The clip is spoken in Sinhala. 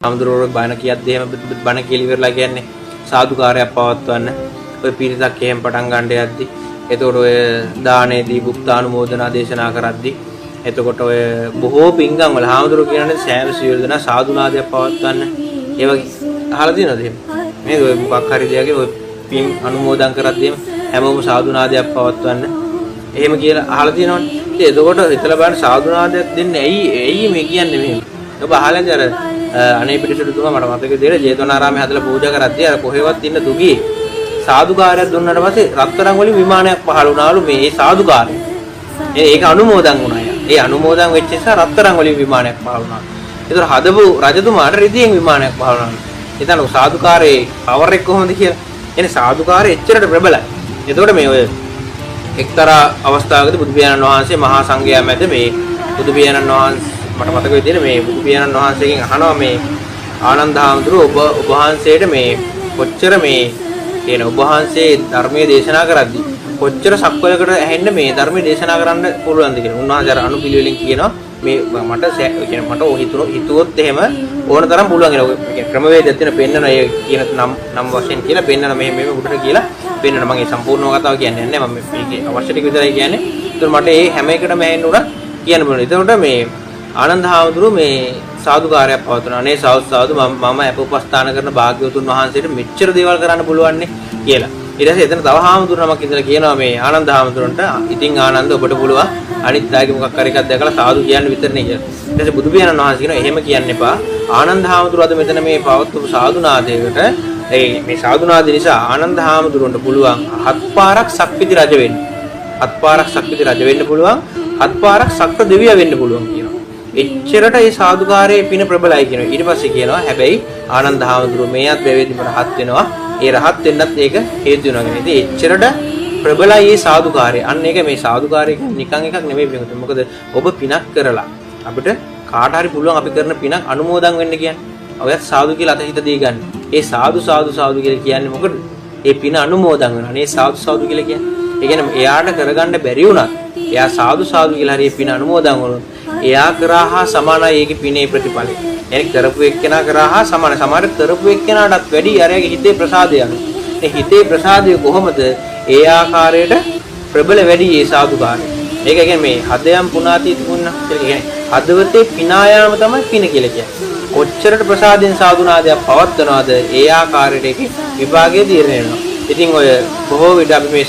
හාමුදුරුවෝ බණ කියද්දී එහෙම බණ කියලා ඉවරලා කියන්නේ සාදුකාරයක් පවත්වන්න. ඔය පිරිසක් එහෙම පටන් ගන්න යද්දී, එතකොට ඔය දානේදී බුක්තානුමෝදනා දේශනා කරද්දී, එතකොට ඔය බොහෝ පින්ගම් වල හාමුදුරුවෝ කියනනේ සෑම සියලු දෙනා සාදුනාදයක් පවත්වන්න. ඒ වගේ අහලා තියෙනවද එහෙම? නේද? ඔය මොකක් හරි දෙයක ඔය පින් අනුමෝදන් කරද්දී එහෙම හැමෝම සාදුනාදයක් පවත්වන්න. එහෙම කියලා අහලා තියෙනවනේ. ඉතින් එතකොට හිතලා බලන්න සාදුනාදයක් දෙන්නේ ඇයි ඇයි මේ කියන්නේ මෙහෙම? ඔබ අහලා ඇති අර අනේ පිටිසුතුමා මට මතක විදියට ජේතවනාරාමේ හදලා පූජා කරද්දී අර කොහෙවත් ඉන්න දුගී සාදුකාරයක් දුන්නාට පස්සේ රත්තරන් වලින් විමානයක් පහළ වුණාලු මේ ඒ සාදුකාරය. ඒක අනුමෝදන් වුණා යා. ඒ අනුමෝදන් වෙච්ච නිසා රත්තරන් වලින් විමානයක් පහළ වුණා. ඒතර හදපු රජතුමාට රිදියෙන් විමානයක් පහළ වුණා. හිතන්නකෝ සාදුකාරයේ පවර් එක කොහොමද කියලා. එනේ සාදුකාරය එච්චරට ප්‍රබලයි. එතකොට මේ ඔය එක්තරා අවස්ථාවකදී බුදු පියාණන් වහන්සේ මහා සංඝයා මැද මේ බුදු පියාණන් වහන්සේ මට මතක විදියට මේ බුදු පියාණන් වහන්සේගෙන් අහනවා මේ ආනන්ද හාමුදුරුවෝ ඔබ ඔබ වහන්සේට මේ කොච්චර මේ කියන ඔබ වහන්සේ ධර්මයේ දේශනා කරද්දී කොච්චර සක්වලකට ඇහෙන්න මේ ධර්මයේ දේශනා කරන්න පුළුවන්ද කියලා. උන්වහන්සේ අර අනුපිළිවෙලින් කියනවා මේ මට කියන්නේ මට ඔය හිතුවොත් එහෙම ඕන තරම් පුළුවන් කියලා. ඔය කියන්නේ ක්‍රමවේදයක් තියෙන පෙන්නන ඒ කියන නම් නම් වශයෙන් කියලා පෙන්නන මේ මේ උඩට කියලා පෙන්නන. මම ඒ සම්පූර්ණව කතාව කියන්නේ නැහැ. මම මේකේ අවශ්‍ය ටික විතරයි කියන්නේ. ඒතර මට ඒ හැම එකටම ඇහෙන්න උනත් කියන්න පුළුවන්. එතකොට මේ ආනන්ද හාමුදුරුවෝ මේ සාදුකාරයක් පවත්වනවා. අනේ සාදු සාදු මම අප උපස්ථාන කරන භාග්‍යවතුන් වහන්සේට මෙච්චර දේවල් කරන්න පුළුවන් නේ කියලා. ඊට පස්සේ එතන තව හාමුදුරුවෝ නමක් ඉඳලා කියනවා මේ ආනන්ද හාමුදුරන්ට, ඉතින් ආනන්ද ඔබට පුළුවන් අනිත් අයගේ මොකක් හරි එකක් දැකලා සාදු කියන්න විතරනේ කියලා. ඊට පස්සේ බුදු පියාණන් වහන්සේ කියනවා එහෙම කියන්න එපා. ආනන්ද හාමුදුරුවෝ අද මෙතන මේ පවත්වපු සාදුනාදයකට ඒ මේ සාදුනාද නිසා ආනන්ද හාමුදුරුවන්ට පුළුවන් හත් පාරක් සක්විති රජ වෙන්න. හත් පාරක් සක්විති රජ වෙන්න පුළුවන්. හත් පාරක් සක්‍ර දෙවියා වෙන්න පුළුවන් කියනවා. එච්චරට ඒ සාදුකාරයේ පින ප්‍රබලයි කියනවා. ඊට පස්සේ කියනවා හැබැයි ආනන්ද හාමුදුරුවෝ මේ අත් බැවේදී මට රහත් වෙනවා. ඒ රහත් වෙන්නත් ඒක හේතු වෙනවා කියන. ඉතින් එච්චරට ප්‍රබලයි ඒ සාදුකාරය. අන්න ඒක මේ සාදුකාරය කියන්නේ නිකන් එකක් නෙමෙයි පින්වතුනි. මොකද ඔබ පිනක් කරලා අපිට කාට හරි පුළුවන් අපි කරන පිනක් අනුමෝදන් වෙන්න කියන්නේ. ඔයත් සාදු කියලා අත හිත දී ගන්න. ඒ සාදු සාදු සාදු කියලා කියන්නේ මොකද? ඒ පින අනුමෝදන් වෙනවා. අනේ සාදු සාදු කියලා කියන්නේ. ඒ කියන්නේ එයාට කරගන්න බැරි වුණත් එයා සාදු සාදු කියලා හරි ඒ පින අනුමෝදන් වුණොත් එයා කරා හා සමානයි ඒකේ පිනේ ප්‍රතිඵලය. එනි කරපු එක්කෙනා කරා හා සමානයි. සමහර කරපු එක්කෙනාටත් වැඩි අරයාගේ හිතේ ප්‍රසාදය යනවා. ඒ හිතේ ප්‍රසාදය කොහොමද? ඒ ආකාරයට ප්‍රබල වැඩි ඒ සාදුකාරය. ඒක කියන්නේ මේ හදයන් පුනාති තුන්න කියලා කියන්නේ හදවතේ පිනා යාම තමයි පින කියලා කියන්නේ. කොච්චරට ප්‍රසාදයෙන් සාදුනාදයක් පවත්වනවද ඒ ආකාරයට ඒකේ විභාගය තීරණය වෙනවා. ඉතින් ඔය බොහෝ විට අපි මේ